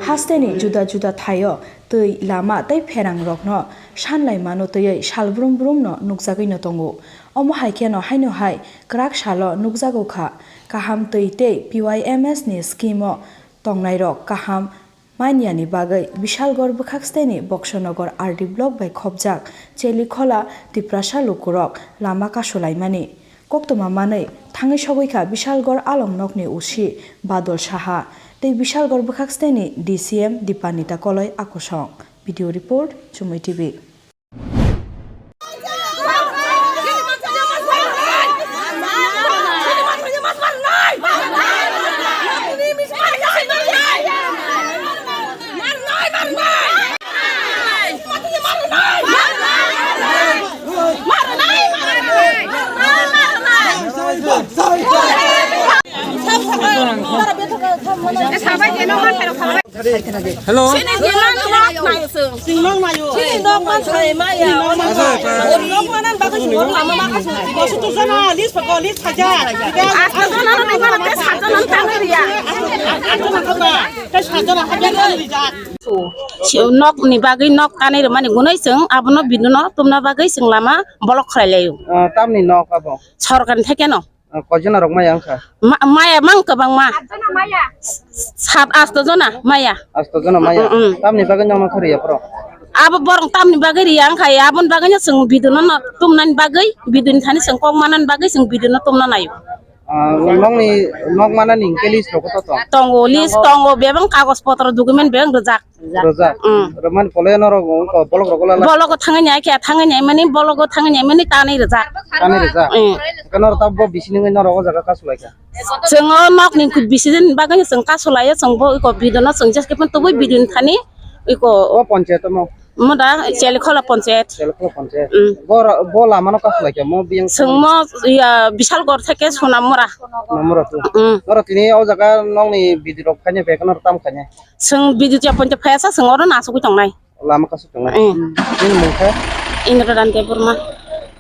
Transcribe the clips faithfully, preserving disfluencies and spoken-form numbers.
Hasteni juda juda thaio twi, lama tei pherang rokno sanlai mano twiwi sal brum brum no nukjagwi no tongo. Omo hai kheno haino hai kwrak salo nukjago kha. Kaham twi tei P Y M S ni scheme o tongnai rok kaham manyani bagwi Bishalgarh bwkhaksteni Boksonogor R D block bai khopjak Chelikhola Tiprasa lukurok lama kasulaimani. Koktwma manwi thangwi sogwi kha Bishalgarh along nokni O C Badol Saha tei Bishalgarh bwkhaksteni D C M Dipanita Koloi Akosong. Video report, Chumui T V. Hello. Sini di man nok nai sung. Sini nok nai yo. Sini nok man sai ma ya. Nok man sai. Nok man an bagus nok lama ma kasu. Basu tu sana list pako list haja. Asta sana ni mana tes haja nan tang ria. Asta na kaba. Tes haja na haja na ria. Si nok ni bagwi nok tanai rwmani gunai sung abono biduno tumna bagwi sung lama block khlai laio. Ah, tamni nok abo? Sorkar ni theke no. Ah, koijona rok maya wngkha? Ma-, maya mang kwbangma. Sat asto jona maya. Asto jona maya? Mm, mm. Tamni bagwi nokno kha riya borok? Abo borok tamni bagwi riya wngkha, aboni bagwino chwng biduno no tumnani bagwi, biduni thani chwng kok manani bagwi chwng biduno tumna naio. Ah, nokni, nok manani hwnkhe list rok koto tong? Tongo, list tongo, bebak kagoj potro document bebak rijak. Rwjak. Mm. Rwmani pole norok wngkha, bolok rok lala. Bolok thangwi nai khe, thangwi nai mani, bolok thangwi nai mani tanwi rwjak. Tanwi rwjak. Mm. Khe norok tabuk bisi nungwi norok o jaga kasu lai kha? Chwng o nok ni bisi din bagwi chwng kasu lai o, chwng bo iko bidono chwng jes khe tubui bidin thani iko. O panchayat mo? Mo da Chelikhola panchayat. Chelikhola panchayat. Mm. Bo ra-, bo lama no kasu lai kha mo biyang? Chwng mo ya Bishalgarh theke Sonamura. Sonamura tu. Mm. Norok tini o jaga nokni bidi rok khaina bek norok tam khaina? Chwng bidi ya panchayat phaya sa chwng oro nasugwi tongnai. Lama kasu tongnai. Mm. Nini mung khe? Indra Dante Burma.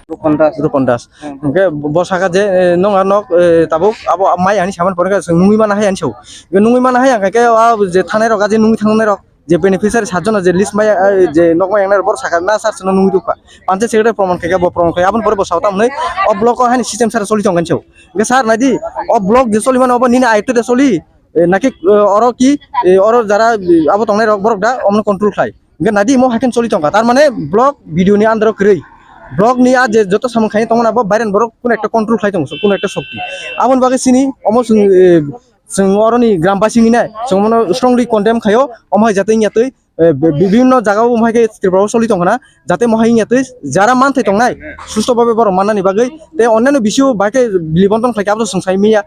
Rupon Das. Rupon Das. Hmm. Hingke bo saka je, eh, nong ar nok, eh, tabuk abo mai ani saman porikha, chwng nungwi mana hai ani sao. Nungwi mana hai ang khe, ah, je thanai rok, ah, je nungwi thangnai rok, je beneficiary satjona je list mai, ah, je nok mai ang nai rok, bor saka na sir chwngno nungwi dukha. Panchayat secretary proman khe, bo proman khe, aboni pore bo sao tamni o block o hani system sir choli tong ani sao. Hingke sir nai di, o block je choli mano, obo nini ayetto de choli, eh, naki, eh, oro ki, eh, oro jara, eh, abo tongnai rok, borok da, omono control khlai. Hingke nadi imo haikhe choli tongkha. Tar mane block B D O ni under o kwrwi. Block ni a je joto samung khaina tongmani abo bairen borok kuno ekta control khlai tongo, kuno ekta shokti. Aboni bagwi chini omo chwng, eh, chwng oroni gram basi hinwi nai, chwng mono strongly condemn khaio, omo hai jatwi wngya twi, eh, bi-, bibhinno jaga o omo hai khe Tripura o choli tongkha na, jate omo hai wngya twi, jara manthai tongnai, susto bhabe borok mannani bagwi, tei onnano bisio bai khe bili bonton khlai khe abo chwng sai manya.